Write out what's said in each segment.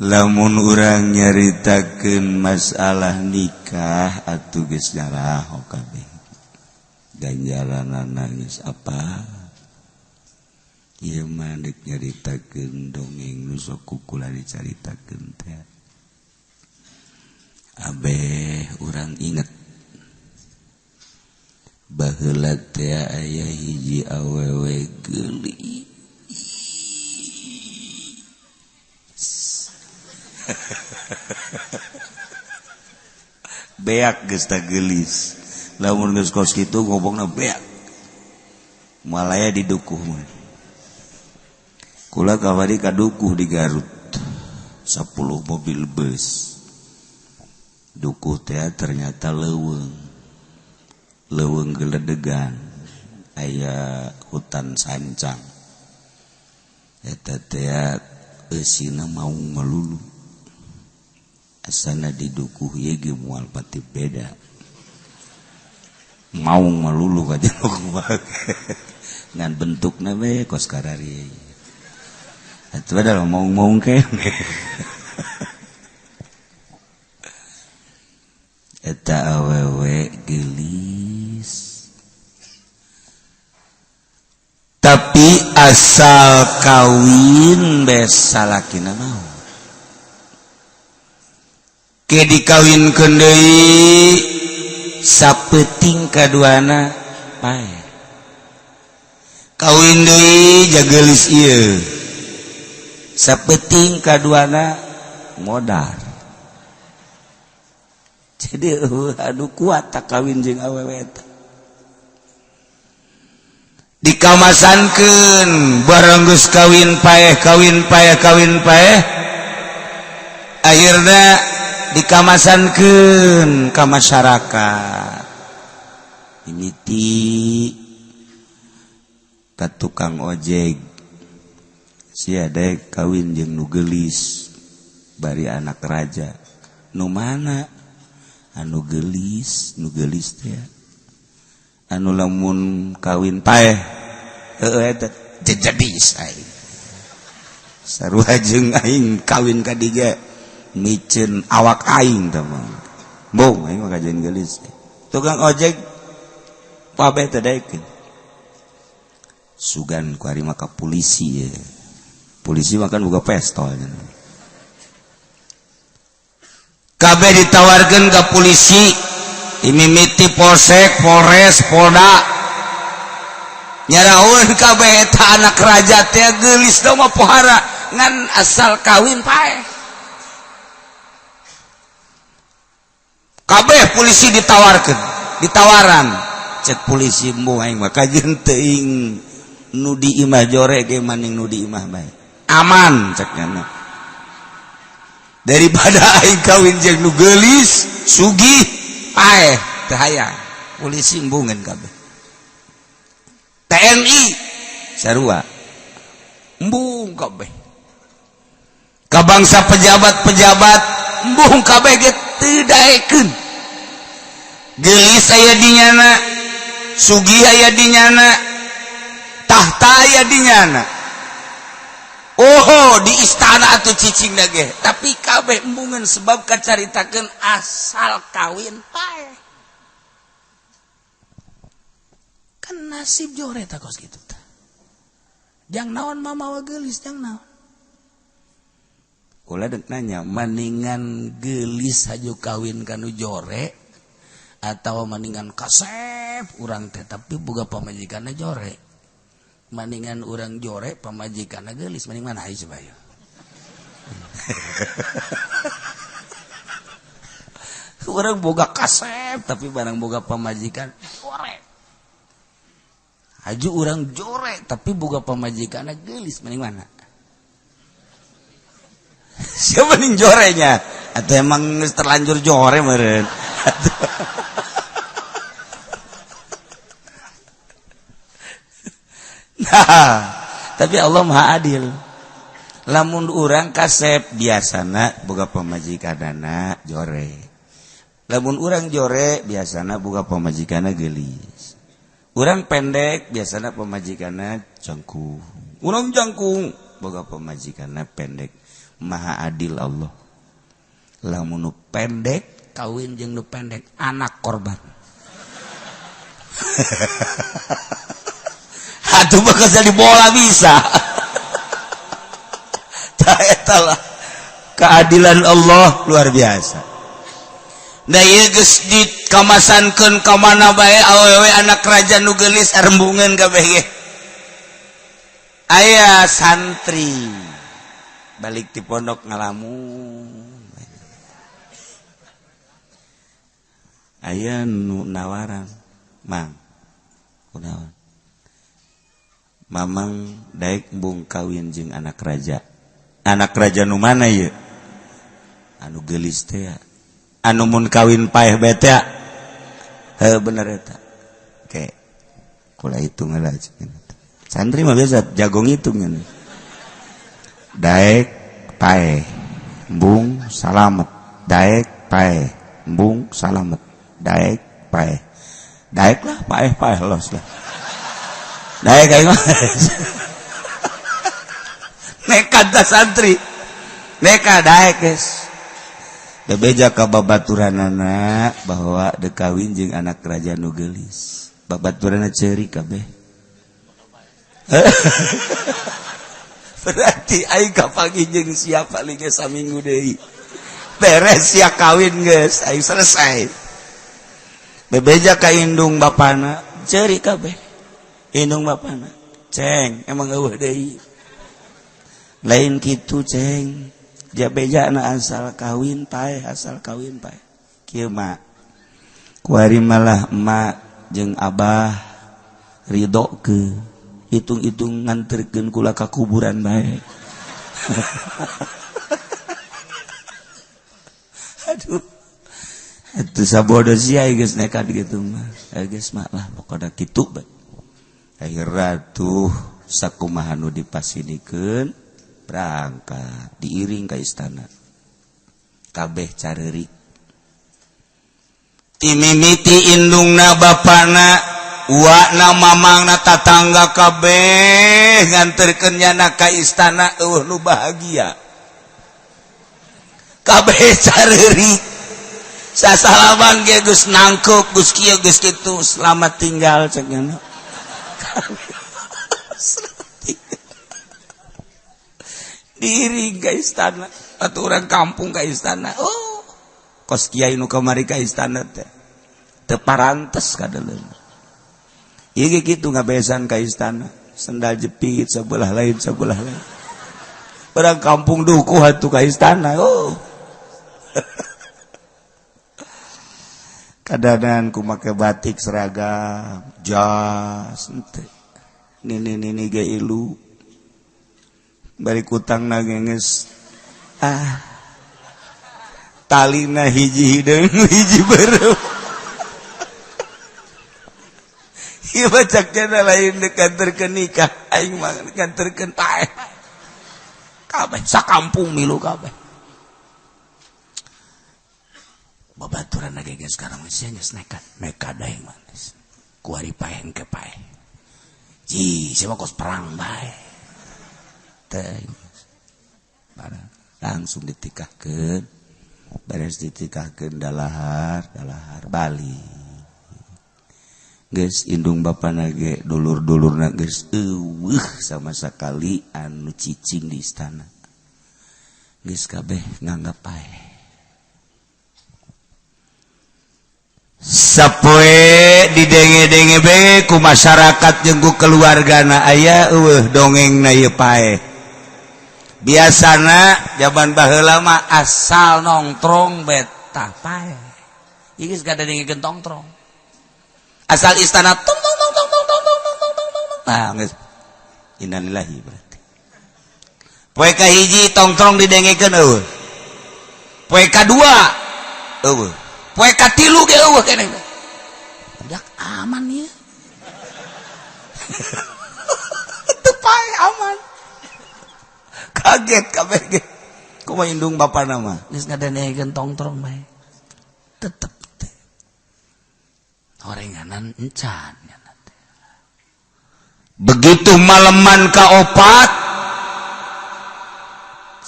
Lamun urang nyaritakeun masalah nikah atuh geus nyaraho kabeh. Ganjaranana geus apa? Ieu mah deuk nyaritakeun dongeng nu sok ku kula dicaritakeun teh. Abeh urang inget baheula teh aya hiji awewe geulis. Beak geus tah geulis. Lamun geus kos kitu ngomongna beak. Malaya di dukuh mah. Kula kamari ka dukuh di Garut. 10 mobil bus. Dukuh teh ternyata leuweung. Leuweung geledegan. Aya hutan sancang. Eta teh eusina maung melulu. Asana di dukuh ieu ge moal pati beda. Maung melulu ka jero kumaha. Ngan bentukna we kos karari. Atuh ada maung-maung kene. Eta awewe geulis. Tapi asal kawin bes salakina mau. Ke dikawinkeun deui sapeuting kaduana paeh. Kawin deui jageulis ieu. Sapeuting kaduana modar. Jadi aduh kuat tak kawin jeung awewe eta. Dikamasankeun bareng geus kawin paeh kawin paeh kawin paeh. Akhirna dikamasankeun ka masyarakat. Mimiti ka tukang ojek. Sia daek kawin jeung nu geulis bari anak raja. Nu mana? Anu geulis, nu geulis teh. Anu lamun kawin paeh heueuh eta jejadis aing. Sarua jeung aing kawin ka diga miceun awak aing teh mah. Bung aing mah kajeun geulis. Tukang ojek kabeh teh daekeun. Sugan ku ari mah ka polisi ye. Polisi mah kan boga pistol. Kabeh ditawarkeun ka polisi, imimiti polsek, polres, polda. Nyaraun kabeh eta anak raja teh geulis da mah pohara ngan asal kawin paeh. Kabeh polisi ditawarkeun, ditawaran. Cek polisi mbuh aing mah kajeun teuing nu di imah jore ge maning nu di imah bae. Aman cek nya. Daripada aing kawin jeung nu geulis, sugih, paeh, teu hayang. Polisi embungeun kabeh. TNI sarua. Embung kabeh. Ka bangsa pejabat-pejabat embung kabeh ge teu daekeun. Geulis aya di nyana, sugih aya di nyana, tahta aya di nyana. Oh, di istana atuh cicing ge, tapi kabeh embungeun sebab kacaritakeun asal kawin paeh. Kan nasib jore tah kos kitu tah. Jang naon mamawa geulis jang naon. Kula deuk nanya, maningan geulis haju kawin kanu jore atawa maningan kasep urang teh tapi boga pamajikanna jore. Maningan urang jore pamajikanna geulis maning mana hayu coba yeuh. Urang boga kasep tapi barang boga pamajikan jore. Haju urang jore tapi boga pamajikanna geulis maning mana? Siapa ning jorenya? Atau emang terlanjur jore meureun? Nah, tapi Allah Maha Adil. Lamun urang kasep biasana boga pamajikanana jore. Lamun urang jore biasana boga pamajikanna geulis. Urang pendek biasana pamajikanna jangkung. Urang jangkung boga pamajikanna pendek. Maha adil Allah. Lamun nu pendek kawin jeung nu pendek, anak korban. Atuh bakal jadi bola bisa. Tah eta lah keadilan Allah luar biasa. Da ieu geus dikamasankeun ka mana bae awewe anak raja nu geulis rembungeun kabeh ge. Aya santri balik ti pondok ngalamun. Aya nu nawaran, "Mang, kunaon? Mamang daek embung kawin jeung anak raja." Anak raja nu mana ieu? Anu geulis teh. Anu mun kawin paeh bae teh. Heuh bener eta. Oke. Kula hitung heula. Santri mah biasa jago ngitung. Daek paeh embung salamet, daek paeh embung salamet, daek paeh. Daek lah paeh-paeh los lah. Daek aing mah. Nekat dah santri. Nekat daek geus. Bebeja ka babaturanana bahwa dek kawin jeung anak raja nu geulis. Babaturanna ceurik kabeh. Berarti aing kapanggih jeung sia paling geus saminggu deui. Beres sia kawin geus, aing selesai. Bebeja ka indung bapana, ceurik kabeh. Indung bapana, ceng emang eueuh deui. Lain kitu ceng. Jabeja na asal kawin paeh, asal kawin paeh. Kieu mah kuari malah emak jeung abah ridho ke hitung-hitung nganterkeun kula ka kuburan bae. Aduh. Atuh sabodo sia geus nekat kitu mah. Geus mah lah pokona kitu bae. Akhirna tuh sakumaha nu dipasinikeun berangkat diiring ka istana. Kabeh careurik. Timimiti indungna bapana uakna mamangna tatangga kabeh nganterkeun nyana ka istana eueuh nu bahagia. Kabeh careurik. Sasalaman ge geus nangkeup geus kieu geus kitu, selamat tinggal cek nyana. Selamat tinggal. Diiring ka istana atuh urang kampung ka istana. Oh, kos kiai nu kamari ka istana teh teu parantes kadeuleun. Ieu ge kitu ngabesan ka istana, sendal jepit sebelah lain sebelah lain. Urang kampung dukuh atuh ka istana. Oh. Kadadan ku make batik seragam, jas henteu. Nini-nini ge ilu. Bari kutangna geus ah. Talina hiji hideung hiji beureum. Ieu mah cak cenah lain deuk nganterkeun nikah, aing mah nganterkeun paeh. Kabeh sakampung milu kabeh. Babaturan lagi geus sekarang sia geus nekat, nekat aing mah geus. Kuari paeh engke paeh. Ji, sia mah kos perang bae. Teh langsung ditikahkeun, beres ditikahkeun dalahar, dalahar balik. Geus indung bapana ge dulur-dulurna geus eueuh sama sekali anu cicing di istana. Geus kabeh nganggap paeh. Sapoe didenge-denge bae ku masyarakat jeung ku keluargana aya eueuh dongengna ieu paeh. Biasana jaman baheula mah asal nongtrong betah paeh. Ieu geus ngadengekeun tongtrong. Asal istana tong tong tong tong tong tong tong tong tong tong. Nah, geus. Innalillahi berarti. Poe kahiji tongtrong didengekeun eueuh. Poe kadua eueuh. Poe katilu ge eueuh keneh. Budak aman ieu. Teu pae aman. Kaget kabeh ge. Kumaha indung bapana mah geus ngadengekeun tongtrong bae. Tetep teh. Horenganan encan. Begitu maleman kaopat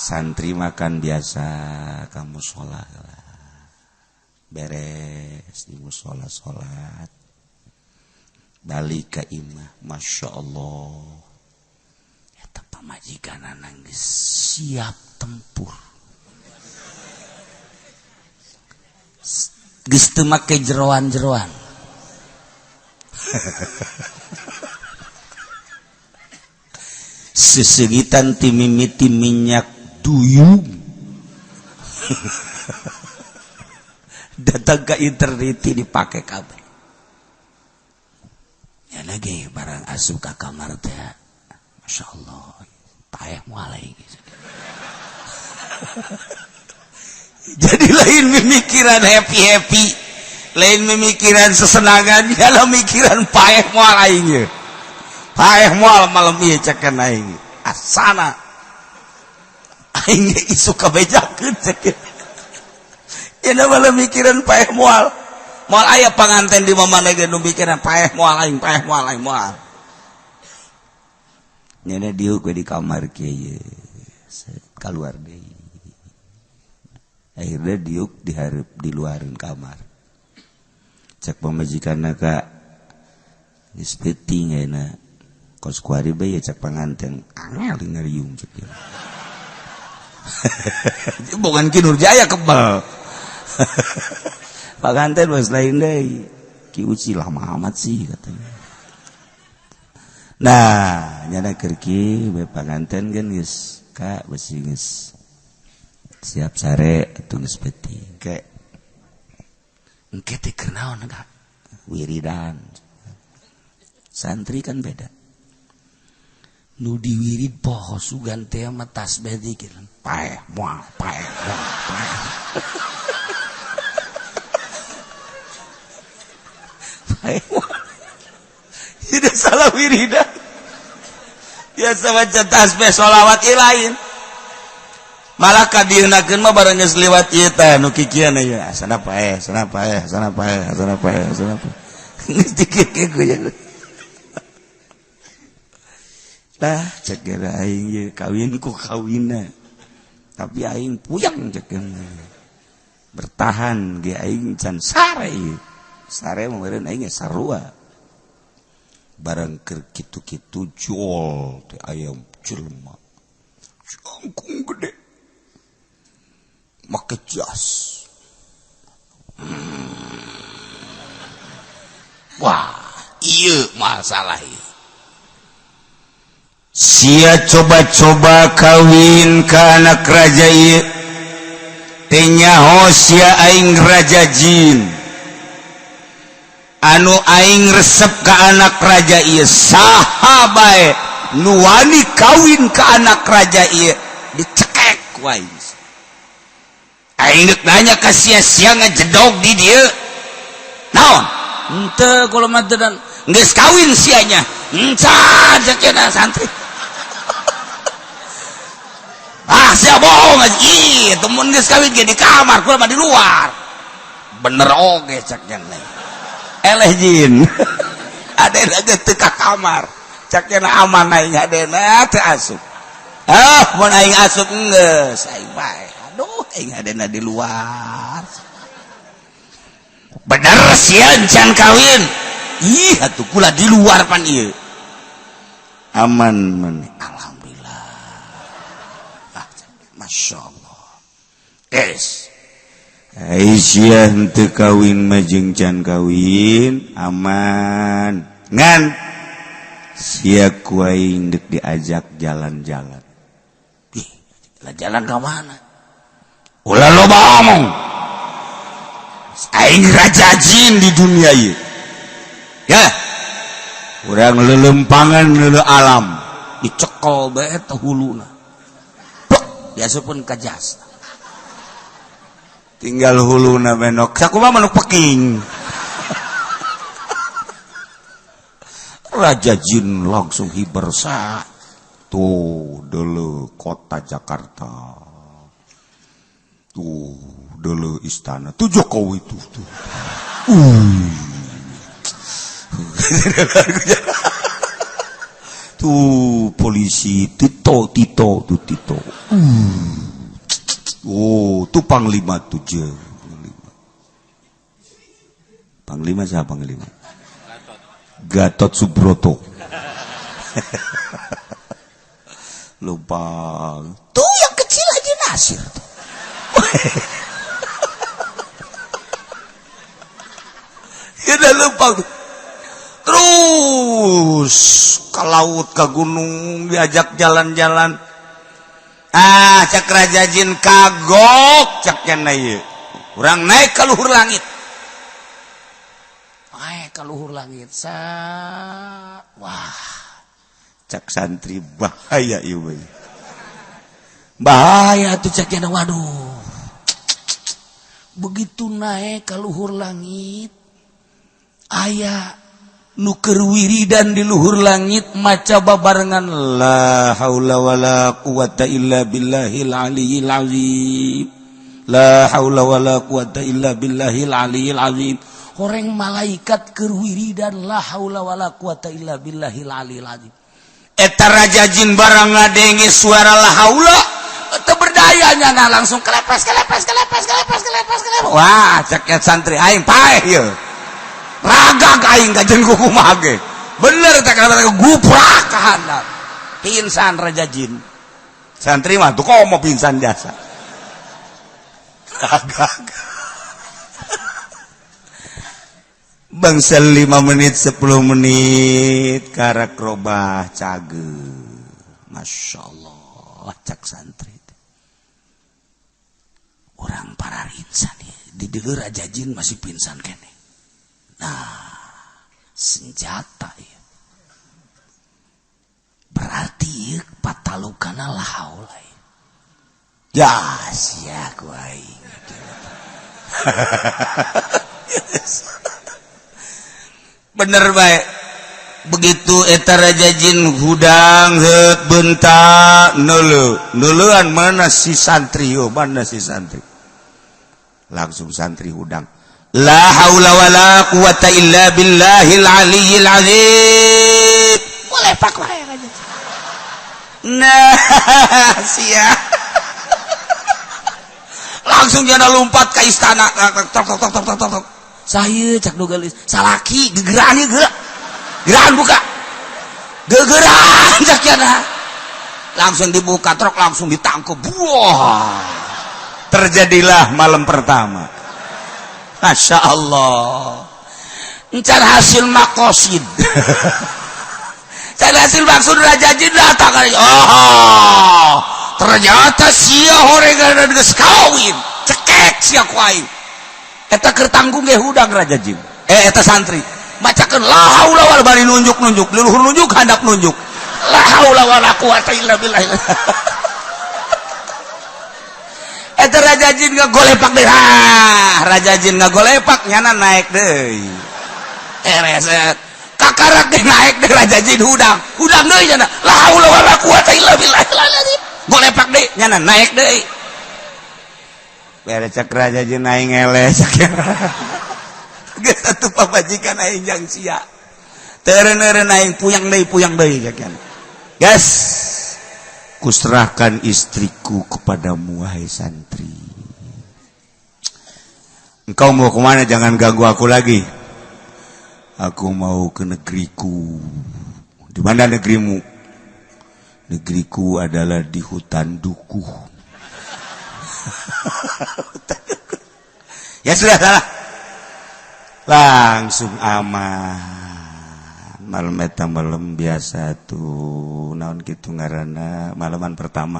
Santri makan biasa kamu sholat beres di musola sholat balik ke imah. Masya Allah, eta pamajikan geus siap tempur, geus teu make jeroan-jeroan. Sesegitan ti mimiti minyak duyung datang ke internet dipakai kabeh. Ya lagi barang asup ka kamar teh, Masya Allah, paeh moal gitu. Jadi lain memikiran happy-happy, lain memikiran sesenangan, kalau mikiran paeh moal aing ye. Paeh moal malam ieu cekan aing. Asana aing isuk kabejakeun cek. Ya malah mikiran paeh moal. Moal aya panganten di mana ge nu mikiran paeh moal aing, paeh moal aing moal. Nyana diuk we di kamar kieu ye. Kaluar deui. Akhirnya diuk dihareup di luarin kamar. Cek pamajikanna ka geus peuting ayeuna. Kos kuari bae cek panganten angel ngariung cek ieu. Bukan Ki Nurjaya kebal. Panganten was lain deui. Ki Uci lama amat sih katanya. Nah, nyana keur ki we panganten kan geus ka besi geus siap sare atuh geus peuting. Ke engke teh keur naon ka? Wiridan. Santri kan beda. Nu diwirid poho sugan teh mah tasbih dikir. Paeh moal, paeh moal, paeh. Paeh moal. Tidak salah wiridan. Biasa baca tasbih sholawat ieu lain. Malah kadieunakeun mah bareng geus liwat ieu teh nu kikian ieu. Sana paeh, sana paeh, sana paeh, sana paeh, sana paeh. Geus dikir ge. Lah cek aing ye kawin ku kawinna. Tapi aing puyang cek bertahan ge aing can sare ieu. Sare meureun aing sarua. Barang keur kitu-kitu jol teh ayam jelema. Jangkung gede. Make jas. Wah, ieu masalah ieu. Sia coba-coba kawin ka anak raja ieu. Teu nyaho sia aing raja jin. Anu aing resep ka anak raja ieu saha bae nu wani kawin ka anak raja ieu dicekek ku aing. Aing deuk nanya ka sia, sia ngajedog di dieu. Naon? Henteu kula mah teu geus kawin sianya. Encan cek santri. Ah sia bohong aja. Ih, temun geus kawin ge di kamar, kula mah di luar. Bener oge cek nya. Eleh jin. Adena ge teu ka kamar. Cek nya aman aing adena teu asup. Ah, mun aing asup geus aing bae. Aduh, aing adena di luar. Bener sia can kawin. Ih, atuh kula di luar pan ieu. Aman men. Alhamdulillah. Ah, Masya Allah. Guys. Aisyah henteu kawin mah jeung can kawin aman. Ngan sia ku aing deuk diajak jalan-jalan. Ih, jalan ka mana? Ulah loba omong. Aing raja jin di dunia ieu. Ya. Urang lelempangan leule alam dicekel bae teh huluna. Plek, diasupkeun ka jas. Tinggal huluna benok. Sakumaha manuk peking. Raja jin langsung hiber sa. Tuh dulu kota Jakarta. Tuh dulu istana. Tuh Jokowi tuh tuh. Tuh polisi Tito Tito tuh Tito. Panglima tujuh. Panglima siapa panglima? Gatot Subroto. Lupa. Tuh yang kecil aja Nasir tuh. Ya udah lupa. Terus ke laut, ke gunung, diajak jalan-jalan. Ah, cak Raja Jin kagok caknya ieu. Urang naik ke luhur langit. Naik ke luhur langit. Sa wah. Cak santri bahaya ieu we. Bahaya tuh caknya, waduh. Begitu naik ke luhur langit, aya nu keur wiridan di luhur langit maca babarengan la haula wala quwata illa billahil aliyil azim, la haula wala quwata illa billahil aliyil azim. Horeng malaikat keur wiridan la haula wala quwata illa billahil aliyil azim. Eta Raja Jin barang ngadenge suara la haula teu berdaya nya, langsung kelepes kelepes kelepes kelepes kelepes kelepes. Wah, cek santri aing paeh ieu. Ragag aing kajen kumaha ge. Bener tak kata guprak ka handap. Pingsan Raja Jin. Santri mah tuh komo pingsan jasa. Ragag. Bangsa 5 menit 10 menit karak robah cage. Masya Allah cak santri. Orang para insan di dieu Raja Jin masih pingsan kene. Nah, senjata ya. Berarti patalukana la haula. Ya sia ku aing. Bener baik. Begitu eta Raja Jin hudang heut bentak neuleu. Neuleuan mana si santri yo, mana si santri. Langsung santri hudang. La haula wala quwata illa billahil aliyil azim. Boleh pak wae Raja. Nah, sia. Langsung jana lompat ke istana. Tok tok tok tok tok tok. Saya cak nu geulis, salaki gegeran ieu geura. Geran buka. Gegeran cak jana. Langsung dibuka truk, langsung ditangkep. Wah. Terjadilah malam pertama. Masya Allah. Encar hasil makosid. Cari hasil maksud Raja Jin datang. Oh, ternyata sia horengan geus kawin. Cekek sia ku aing. Eta keur tanggung ge hudang Raja Jin. Eta santri. Macakeun la haula wala bari nunjuk-nunjuk, leluhur nunjuk, handap nunjuk. La haula wala quwata illa billah. Eta Raja Jin ngagolepak deui. Ha, Raja Jin ngagolepak nyana naik deui. Reset. Kakarak deui naik deui Raja Jin hudang. Hudang deui nyana. La haula wala quwata illa billah. Golepak deui nyana naik deui. Bere cek Raja Jin aing eleh cek. Geus atuh pamajikan aing jang sia. Teureun-eureun aing puyang deui cek. Gas. Kuserahkan istriku kepadamu wahai santri. Engkau mau kemana? Jangan ganggu aku lagi. Aku mau ke negeriku. Di mana negerimu? Negeriku adalah di hutan dukuh. Ya sudah salah. Langsung aman. Malam eta malam biasa tuh naon kitu ngaranna malaman pertama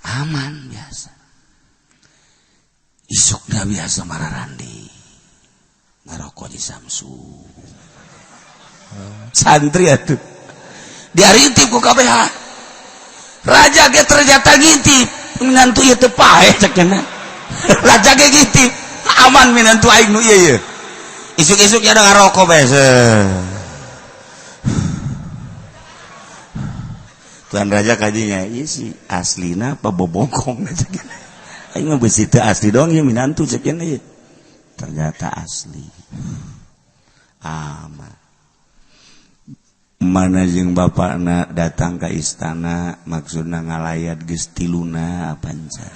aman biasa. Isukna biasa mararandi ngarokok di Samsu. Santri atuh diarintip ku KBH. Raja ge ternyata ngintip minantu ieu teu paeh cek cenah. Raja ge ngintip aman minantu aing nu ieu ye. Isuk-isuk ya ngarokok bae. Tuan Raja kajinya ieu si aslina apa bobongkong cek cenah. Aing mah beusi teu asli doang ieu minantu cek cenah ieu. Ternyata asli. Aman. Mana jeung bapakna datang ke istana maksudna ngalayat geus tiluna panca.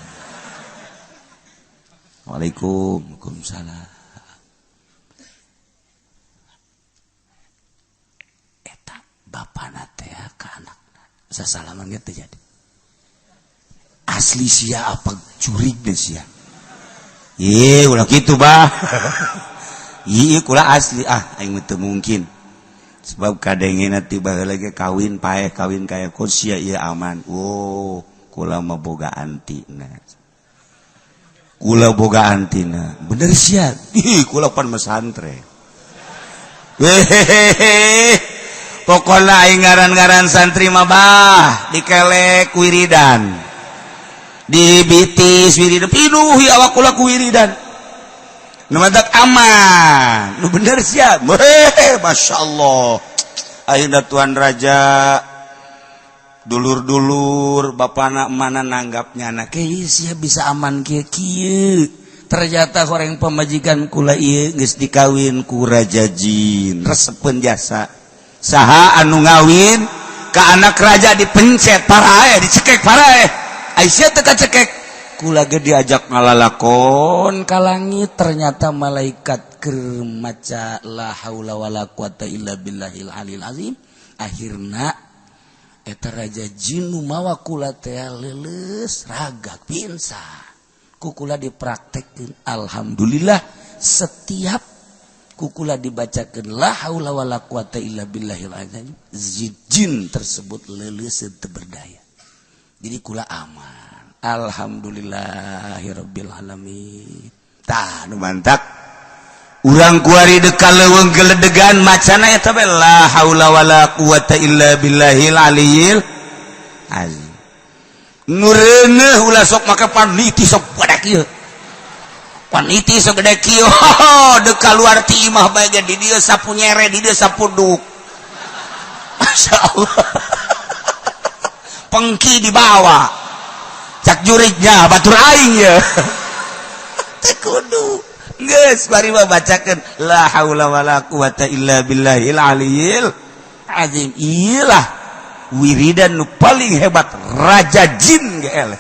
Assalamualaikum. Waalaikumsalam. Eta bapana teh ka anakna sasalaman ge teu jadi. Asli sia apa jurig deh sia. Ye, ulah kitu, bah. Iya, kula asli, ah, aing mah teu mungkin. Sebab kadengena tiba lagi kawin paeh, kawin kaya kok sia ieu aman. Oh, kula mah boga antina. Kula boga antina. Bener sia. Ih, kula pan mesantre. Hehehe. Pokona aing ngaran-ngaran santri mah, bah, dikelek wiridan. Dibitis wiridan, pinuh awak kula ku wiridan. Nu matak aman. Nu bener sia. Hehehe, Masya Allah. Akhirnya tuan raja, dulur-dulur, bapana mana nanggapnya anak sia bisa aman kieu kieu. Ternyata horeng pamajikan kula ieu geus dikawin ku raja jin, resepeun jasa. Saha anu ngawin ka anak raja dipencet paraeh, dicekek paraeh. Aisyah teu kacekek. Kula ge diajak ngalalakon ka langit, ternyata malaikat keur maca la haula wala quwata illa billahil alil azim. Akhirna eta raja jin nu mawa kula teh leuleus ragak pingsan. Ku kula dipraktekkeun, alhamdulillah setiap ku kula dibacakeun la haula wala quwata illa billahil azim, jin tersebut leuleus teu berdaya. Jadi kula aman. Alhamdulillahirabbil alamin. Tah, nu mantak urang kuari deka leuweung geledegan macana eta bae la haula wala quwata illa billahil aliyil azim. Nu reuneuh ulah sok make paniti sok gede kieu. Paniti sok gede kieu, deka luar ti imah bae ge di dieu sapu nyere, di dieu sapu duk. Masya Allah. Pengki dibawa. Cak jurignya batur aing ya. Teu kudu. Geus bari mah bacakeun la haula wala quwata illa billahil aliyil azim. Iyalah wiridan nu paling hebat, raja jin ge eleh.